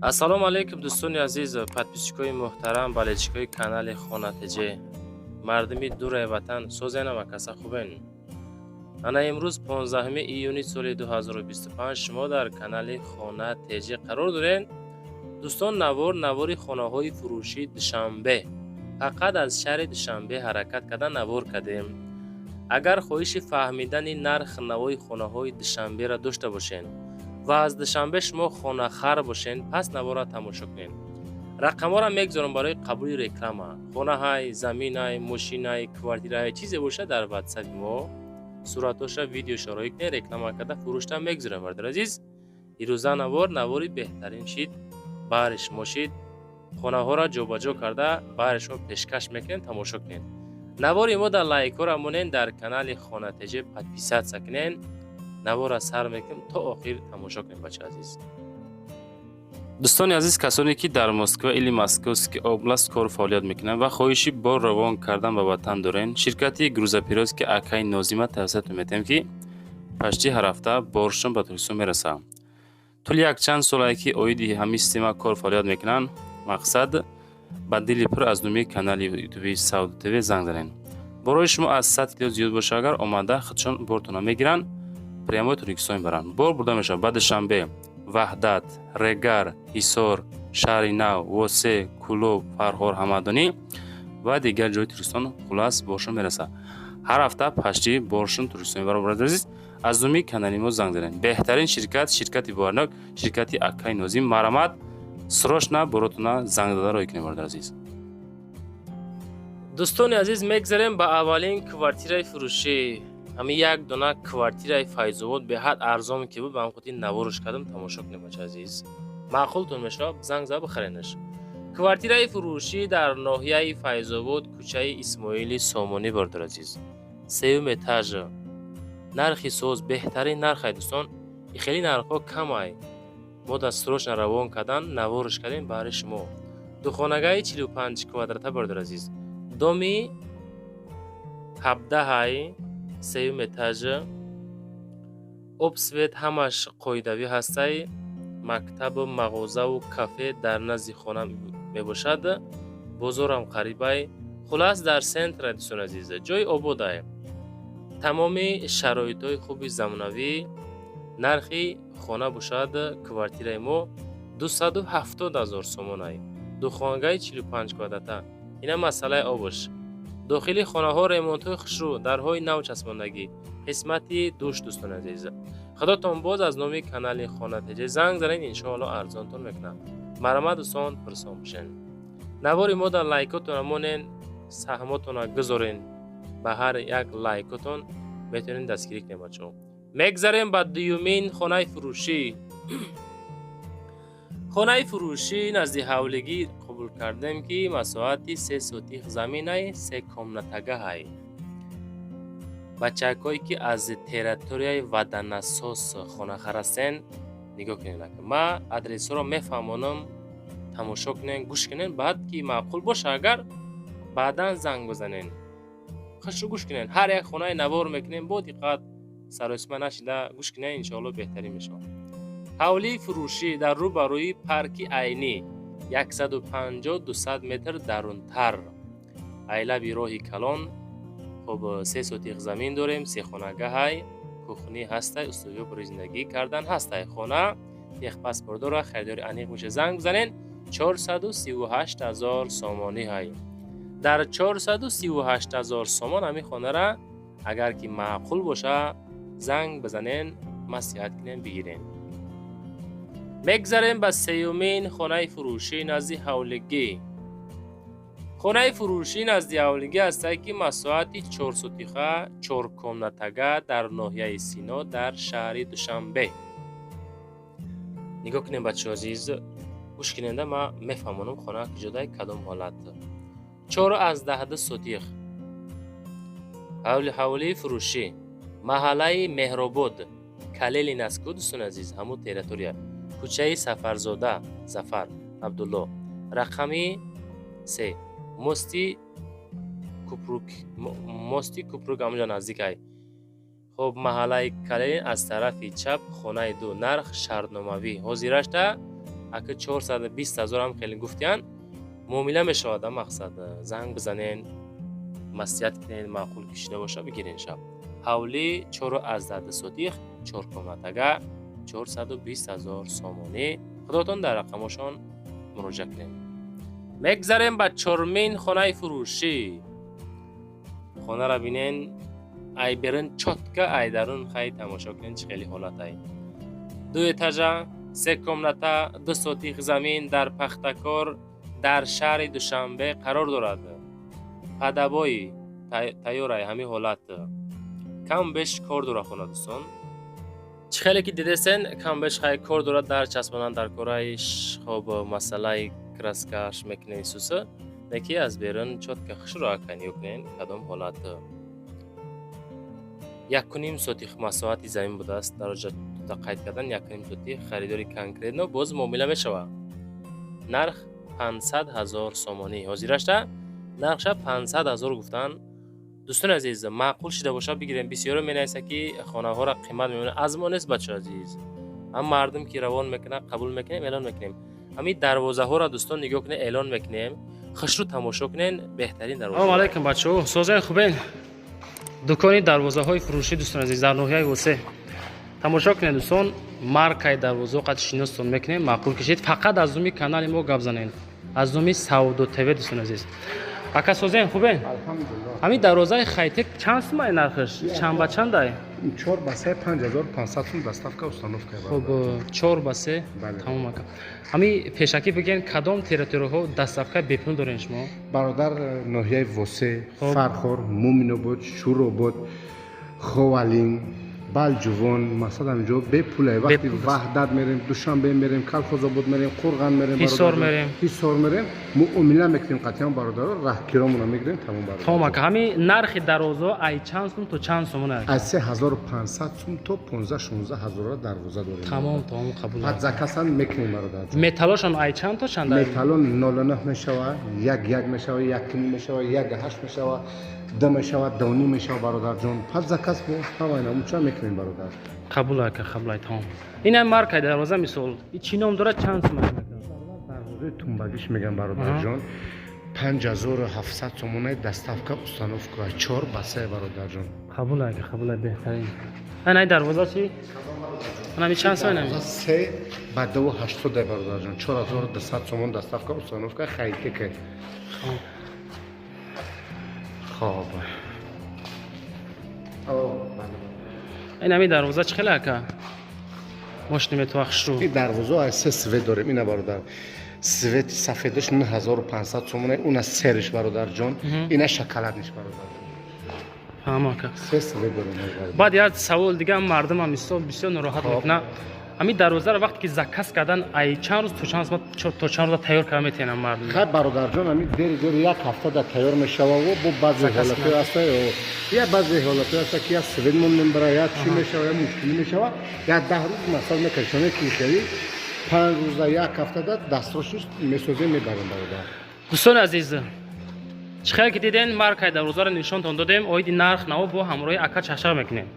Ассалому алайкум, дӯстони азиз, подписчикои муҳтарам, болельщикои канали Хона ТЖ, мардуми дураи ватан, созенам, акаса, хубен? Ана имрӯз, 15 июни соли 2025, шумо дар канали Хона ТЖ қарор доред. Дӯстон, навор навори хонаҳои фурӯшии Душанбе, фақат аз шаҳри Душанбе ҳаракат карда навор кардем. Агар хоҳиши фаҳмидани нарх навои хонаҳои Душанберо дошта бошед ва аз Душанбе шумо хонахар бошед, пас наворро тамошо кунед. Рақамҳоро мегузорам барои қабули реклама. Хонаҳай, заминай, мошинай, квартираҳай, чизе бошад, дар Ватсапи мо суратоша, видеоша роӣ кунед, реклама карда фурӯшта мегузорем. Бародари азиз, ирӯза навор навори беҳтарин шид, баҳри шумо шид. Хонаҳоро ҷобаҷо карда баҳри шумо пешкаш мекунем, тамошо кунед. Навори мо дар лайкҳоро монед, дар канали Хона ТЖ подписаться кунед. Наворро сар мекунем, то охир тамошо кунем, бача азиз. Дӯстони азиз, касоне ки дар Москва или Московский область кору фаъолият мекунанд ва хоҳиши бор равон кардан ба ватан дорен, ширкати грузоперевозки акаи Нозима тавсиятон метиҳем, ки почти ҳар ҳафта боршон ба Тоҷикистон мерасад. Тӯли якчанд солае ки оиди ҳамин система кор фаъолият мекунанд. Мақсад, ба дили пур аз номи канали Ютуби Сауд ТВ занг занед. Борои шумо аз 100 кило зиёд боша агар, омада худшон бортона мегиранд, прямой Тоҷикистон мебаранд. Бор бурда мешавад ба Душанбе, Ваҳдат, Регар, Ҳисор, Шаҳри Нав, Восе, Кӯлоб, Фархор, Ҳамадонӣ ва дигар ҷои Тоҷикистон. Хулас, боршон мерасад, ҳар ҳафта почти боршон Тоҷикистон мебаранд. Бародари азиз, аз номи канали мо занг занед. Беҳтарин ширкат, ширкати боварнок, ширкати акаи Нозим. Марҳамат, срочно боротона занг зада роҳӣ кунед, бародари азиз. Дӯстони азиз, мегзарем ба аввалин квартираи фурӯшӣ. Ҳамин як дона квартираи Файзобод беҳад арзон ки буд, ба ҳам хотир наворш кардам. Тамошо кунед, бача азиз, маъқултон мешавад, занг зада бихаренаш. Квартираи фурӯшӣ дар ноҳияи Файзобод, кӯчаи Исмоили Сомонӣ, бародар азиз, сеюм этаж. Нархи соз, беҳтарин нархай, дӯстон, и хеле нархҳо камай. Мо дар срочно равон кардан наворш кардем баҳри шумо. Духонагаи 45 квадрата, бародар азиз, доми 17-ҳай, сеюм этаж. Об, свет ҳамаш қоидавӣ ҳастай. Мактабу мағозаву кафе дар назди хона мебошад, бозорам қарибай. Хулас, дар центра, дӯстони азиз, ҷои ободай, тамоми шароитҳои хуби замонавӣ. Нархи хона бошад, квартираи мо, 270 000 сомонай, духонагаи 45 квадрата. Ина масъалаи обуш. Дохили хонаҳо ремонтҳои хушрӯ, дарҳои нав часпондагӣ, қисмати душ. Дӯстони азиз, худотон боз, аз номи канали Хона ТЖ занг занед, иншоалло арзонтон мекунам. Марҳамат, дӯстон, пурсон бошед. Навори мо дар лайкотона монен, саҳмотона гузорен. Ба ҳар як лайкотон метавонед дастгирӣ кунед, бачаҳо. Мегзарем ба дуюмин хонаи фурӯшӣ. Хонаи фурӯшӣ назди ҳавлигӣ қабул кардем, ки масоҳати 3 сотих заминай, се комнатагаҳай. Бачакҳое ки аз территорияи водонасос хонахар ҳастен, нигоҳ кунед. Ма адресҳоро мефаҳмонам, тамошо кунед, гӯш кунед. Баъд ки маъқул боша агар, баъдан занг бизанед. Хушрӯ гӯш кунед, ҳар як хонаи навор мекунем, бо диққат, саросима нашида гӯш кунед, иншоалло беҳтарин мешавад. Ҳавлии фурӯшӣ дар рӯ ба рӯи парки Айнӣ, 150-200 метр дарунтар, айлаби роҳи калон. Хоб, 3 сотих замин дорем, сехонагаҳай, кухни ҳастай, условиё барои зиндагӣ кардан ҳастай. Хона техпаспорт дора, харидори аниқ меша, занг бизанед. 438 ҳазор сомонӣ ҳай. Дар 438 ҳазор сомон ҳамин хонара агар ки маъқул боша, занг бизанен, маслиҳат кунем, бигирем. Мегзарем ба сеюмин хонаи фурӯшӣ назди ҳавлигӣ. Хонаи фурӯшӣ назди ҳавлигӣ ҳастад, ки масоҳати 4 сотиха, чоркомнатага, дар ноҳияи Сино, дар шаҳри Душанбе. Нигоҳ кунем, бачаҳо азиз, гӯш куненда, ман мефаҳмонам хона куҷодай, кадом ҳолат. 4,2 сотих. Ҳавлии фурӯшӣ маҳаллаи Меҳробод, Калелинаску, дӯстони азиз, ҳамун территория, кӯчаи Сафарзода Зафар Абдулло, рақами 3, мости Купрук, мости Купрук ҳамонҷо наздикай. Хоб, маҳаллаи Калелин, аз тарафи чап, хонаи ду. Нарх шартномавӣ. Ҳозирашта Ака, 420 000 ҳам хеле гуфтиян, муомила мешавад. Мақсад, занг бизанен, маслиҳат кунен, маъқул кишида боша, бигирен. Шаб ҳавлӣ, 4,2 сотих, чоркомнатага, 420 000 сомонӣ. Худотон дар рақамошон муроҷиат кунед. Мегзарем ба чормин хонаи фурӯшӣ. Хонаро бинен, ай берун чётко, ай дарун хай тамошо кунен, чӣ хеле ҳолатай. Ду этажа, се комната, 2 сотих замин, дар Пахтакор, дар шаҳри Душанбе қарор дорад. Под обои тайёрай, ҳамин ҳолат кам беш кор дорад хона. Дӯстон, чӣ хеле ки дидесен, кам беш хай кор дорад, дар часпонан дар кораи. Хоб, масъалаи краскаш мекунем суса неки, аз берун чётко хушро аканё кунен, кадом ҳолат. 1,5 сотих масоҳати замин будааст. Дар оҷа қайд кардан 1,5 сотих. Харидори конкретно боз муомила мешавад. Нарх 500 000 сомонӣ. Ҳозирашта нархша 500 000 гуфтанд. Дӯстони азиз, маъқул шида боша, бигирем. Бисёро менависа, ки хонаҳоро қимат мемонад. Аз мо нест, бачаҳо азиз, ҳам мардум ки равон мекунад, қабул мекунем, эълон мекунем. Ҳамин дарвозаҳоро, дӯстон, нигоҳ кунед, эълон мекунем, хушрӯ тамошо кунен, беҳтарин дарвоза. Салому алайкум, бачаҳо, созен, хубен? Дукони дарвозаҳои фурӯшӣ, дӯстони азиз, дар ноҳияи Восе. Тамошо кунед, дӯстон, маркаи дарвозаҳо қад шиностон мекунем. Маъқул кишед, фақат аз номи канали мо гап занед, аз номи Савдо ТВ. Дӯстони азиз, ака, созен, хубен? Ҳамин дарвозаи Хайтек чанд сумай нархаш, чанд ба чандай? 4 ба 3, 5500 сум, доставка, установка. Хуб, 4 ба 3. Тамом, ака. Ҳамин пешакӣ бигӯен, кадом территорияҳо доставка бепул дорен шумо? Бародар, ноҳияи Восе, Фархор, Муминобод, Шӯробод, Ховалинг, Балҷувон, масалан, инҷо бепуле. Вақти Ваҳдат мерем, Душанбе мерем, Калхозобод мерем, Қурған мерем. Ҳисор мерем. Ҳисор мерем, муомила мекунем қатъиян, бародаро, раҳкиромона мегирем, тамом, бародар. Тамом, ака. Ҳамин нархи дарвозаҳо ай чанд сум то чанд сумон? Аз 3500 сум то 15-16 ҳазора дарвоза дорем. Тамом, қабул. Под заказан мекунем, бародар. Металлошон ай чанд то чанд? Металло 0,9 мешава, 1,1 мешава, 1,5 мешава, 1,8 мешава, 2 мешава, 2,5 мешава, бародарҷон. Под заказ бо ҳамаи намуча мекунем, бародар. Қабул, ака, қабул, тамом. Ин маркаи дарвоза, мисол, чӣ ном дорад, чанд сум? Дарвозаи тумбагиш мегӯям, бародарҷон, 5700 сомонаи, доставка, установка, 4 ба 3, бародарҷон. Қабул, ака, қабул, беҳтарин. Ай дарвоза чи? Анами чанд сум? Анами 3 ба 2,80, бародарҷон, 4200 сомон, доставка, установка, Хайтека. Хоб. Ин ҳами дарвоза чӣ хеле, ака? Мошини метоа хушрӯ. Ин дарвоза аз се цвет дорем. Ина, бародар, цвети сафедаш 9500 сомона, уна серыйш, бародарҷон, ина шоколадныйш, бародар. Фаҳм, ака. Се цвет дорем, бародар. Баъд як савол дига, мардумам мисол бисёр нороҳат мекунад. Ҳамин дарвозаро вақте ки заказ кардан, ай чанд рӯз то чанд то чанд рӯза тайёр карда метавонам мардум? Хай, бародарҷон, ҳамин дери дери як ҳафта да тайёр мешава. Бо баъзе ҳолатҳое ҳаста, я баъзе ҳолатҳое ҳаста, ки я свет мон мебара, я чӣ мешава, я мушкилӣ мешава, я 10 рӯз масал мекашоне, ки хели 5 рӯза, як ҳафта да дастрашиш месозем, мебарем, бародар. Дӯстони азиз, чӣ хеле ки диден, маркаи дарвозаро нишонтон додем. Оиди нарх наво бо ҳамроҳи ака чашақ мекунем.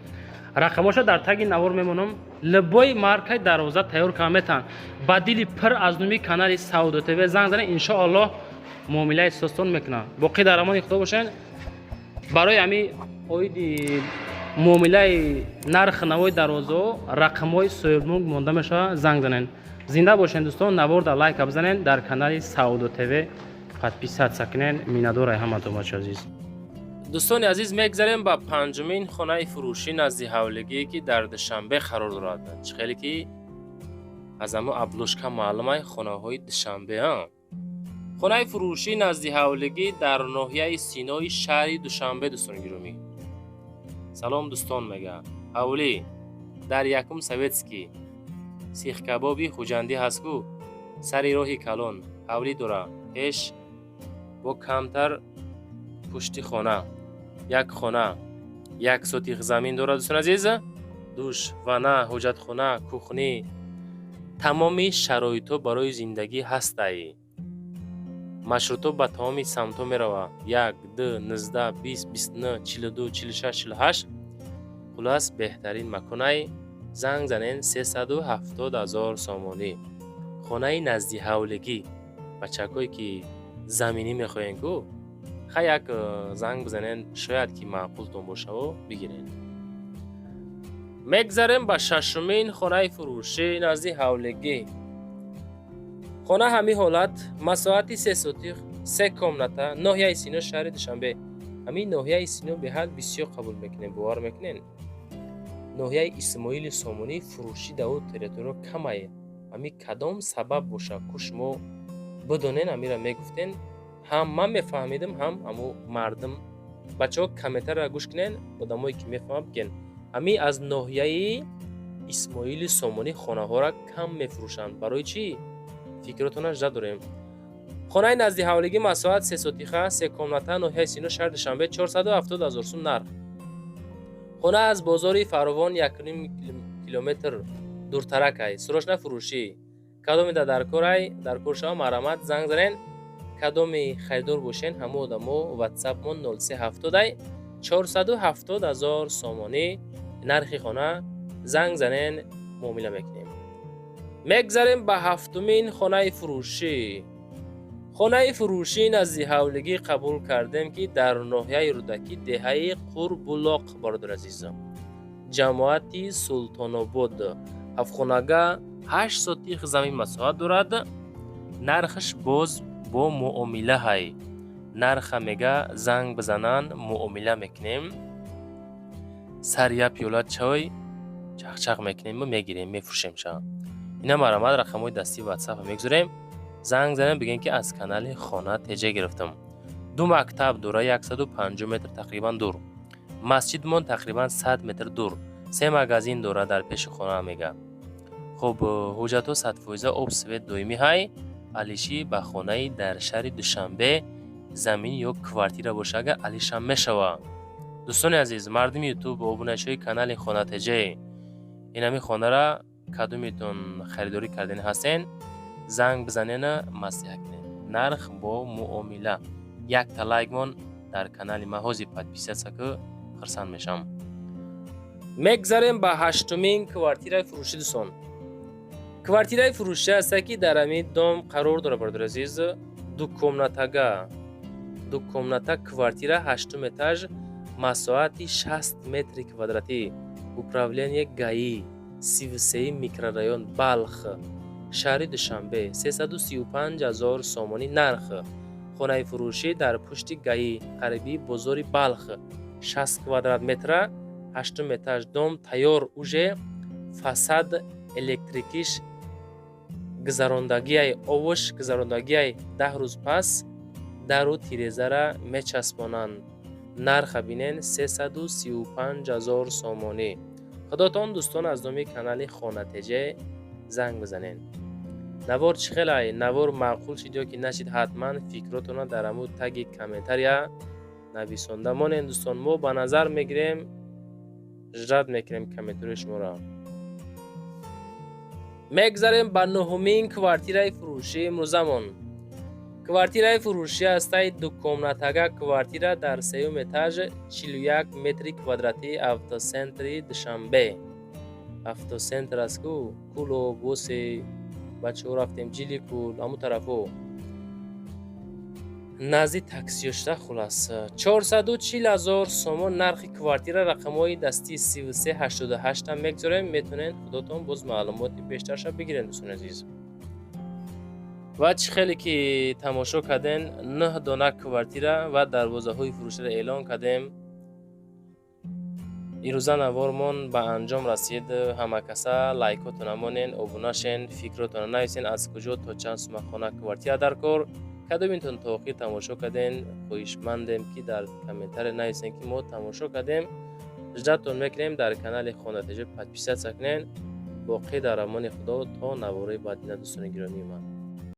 Рақамоша дар таги навор мемонам. Любой маркаи дарвоза тайёр карда метаванд. Ба дили пир аз номи канали Савдо ТВ занг занед, иншоаллоҳ, муомилаи состон мекунад. Боқӣ дар амони Худо бошед. Барои ҳами оиди муомилаи нархи навои дарвозаҳо рақамҳои соҳибмулк монда мешавад, занг занед. Зинда бошед, дӯстон. Наворда лайка бизанед, дар канали Савдо ТВ подписаться кунед. Миннатдорай ҳаматон, бачо азиз. Дӯстони азиз, мегзарем ба панҷумин хонаи фурӯшӣ назди ҳавлигие, ки дар Душанбе қарор дорад. Чӣ хеле ки аз ҳамо обложка маълумай, хонаҳои Душанбе. Хонаи фурӯшӣ назди ҳавлигӣ дар ноҳияи Синои шаҳри Душанбе. Дӯстони гиромӣ, салом, дӯстон, мега. Ҳавлӣ дар якум Советский, сихкабоби Хуҷандӣ ҳастку, сари роҳи калон ҳавлӣ дора. Пеш бо камтар пушти хона як хона, 1 сотих замин дорад. Дӯстони азиз, душ, ванна, ҳоҷатхона, кухня, тамоми шароитҳо барои зиндагӣ ҳастай. Маршрутҳо ба тамоми самтҳо меравад: 1, 2, 19, 20, 29, 42, 46, 48. Хулас, беҳтарин маконай. Занг занен, 370 000 сомонӣ. Хонаи назди ҳавлигӣ, бачакое ки заминӣ мехоҳен ку, ха, як занг бизанен, шояд ки маъқултон бошаву бигирен. Мегзарем ба шашумин хонаи фурӯшӣ назди ҳавлигӣ. Хона ҳамин ҳолат, масоҳати 3 сотих, се комната, ноҳияи Сино, шаҳри Душанбе. Ҳамин ноҳияи Сино беҳад бисёр қабул мекунем, бовар мекунен? Ноҳияи Исмоили Сомонӣ фурӯшӣ дар ӯ территория камае. Ҳамин кадом сабаб боша ку, шумо бидонен, ҳамира мегуфтен, ҳам ман мефаҳмидим, ҳам ҳамо мардум. Бачаҳо, комментарияро гӯш кунен, одамое ки мефаҳманд, бигӯен: ҳамин аз ноҳияи Исмоили Сомонӣ хонаҳоро кам мефурӯшанд, барои чӣ? Фикротона жда дорем. Хонаи назди ҳавлигӣ, масоҳат 3 сотиха, се комната, ноҳияи Сино, шаҳри Душанбе, 470 000 сум нарх. Хона аз бозори Фаровон 1,5 километр дуртаракай. Срочно фурӯшӣ. Кадоме да даркорай, даркор шава, марҳамат, занг занен. Кадоми харидор бошен, ҳамо одамо ватсапмон 0370, 470 000 сомонӣ нархи хона. Занг занен, муомила мекунем. Мегзарем ба ҳафтумин хонаи фурӯшӣ. Хонаи фурӯшӣ назди ҳавлигӣ қабул кардем, ки дар ноҳияи Рӯдакӣ, деҳаи Қурбулоқ, бародари азизам, ҷамоати Султонобод. Ҳафтхонага, 8 сотих замин масоҳат дорад. Нархаш боз бо муомила ҳай. Нарха мега, занг бизананд, муомила мекунем. Сар як пиёла чой чақчақ мекунему мегирем, мефурӯшем ша. Ина, марҳамат, рақамҳои дастии ватсапа мегузорем. Занг занем, бигӯем, ки аз канали Хона Теҷа гирифтам. Ду мактаб дора, 150 метр тақрибан дур, масҷидмон тақрибан 100 метр дур, се магазин дора дар пеши хона, мега. Хуб, ҳуҷҷатҳо 100%, об, свет доимӣ ҳай. Алишӣ ба хонаи дар шаҳри Душанбе замин ё квартира боша, агар алишам мешава. Дӯстони азиз, мардуми Ютуб, обуначиҳои канали Хона Теҷе, инами хонара кадометон харидорӣ кардани ҳастен, занг бизанена, маслиҳат кунед. Нарх бо муомила. Якта лайкмон дар канали ма, ҳозир подписаться ку, хурсанд мешавам. Мегзарем ба ҳаштумин квартираи фурӯшӣ. Дӯстон, квартираи фурӯшӣ ҳаста, ки дар ҳамин дом қарор дорад. Бародари азиз, дукомнатага, дукомната квартира, ҳаштум этаж, масоҳати 60 метри квадратӣ, управление ГАИ, 33 микрорайон, Балх, шаҳри Душанбе, 335 000 сомонӣ нарх. Хонаи фурӯшӣ дар пушти ГАИ, қариби бозори Балх, 60 квадрат метра, ҳаштум этаж, дом тайёр, уже фасад электрикиш гузарондагиай, овош гузарондагиай, 10 рӯз пас дару тирезара мечаспонанд. Нарха бинен: 335 000 сомонӣ. Худотон, дӯстон, аз номи канали Хонатеҷе занг бизанед. Навор чӣ хелай? Навор маъқул шид ё ки нашид? Ҳатман фикротонро дар ҳамун таги комментария нависонда монед. Дӯстон, мо ба назар мегирем, ждать мекунем комментарии шуморо. Мегзарем ба нуҳумин квартираи фурӯшии имрӯзамон. Квартираи фурӯшӣ ҳастаи дукомнатага квартира дар сеюм этаж, 41 метри квадратӣ, автоцентри Душанбе. Автоцентр аст ку, Куло, Босе, бачаҳо рафтем Ҷиликул, ҳамун тарафо, назди таксиё шуда. Хулас, 440 000 сомон нархи квартира. Рақамҳои дастии 33 88-ам мегузорем, метавонед худотон боз маълумоти бештарша бигиред. Дӯстони азиз, ва чӣ хеле ки тамошо кардем, нӯҳ дона квартира ва дарвозаҳои фурӯширо эълон кардем. Ирӯза навормон ба анҷом расид. Ҳама каса лайкотона монен, обуна шен, фикротона нависен, аз куҷо то чанд сума хона, квартира дар кор. Кадомитон то охир тамошо кардем, хоҳишмандем, ки дар комментария нависен, ки мо тамошо кардем. Ждать тон мекунем. Дар канали Хонатеҷа подписаться кунен. Боқӣ дар амони Худо то навораи баъдина, дӯстони гиромии ман.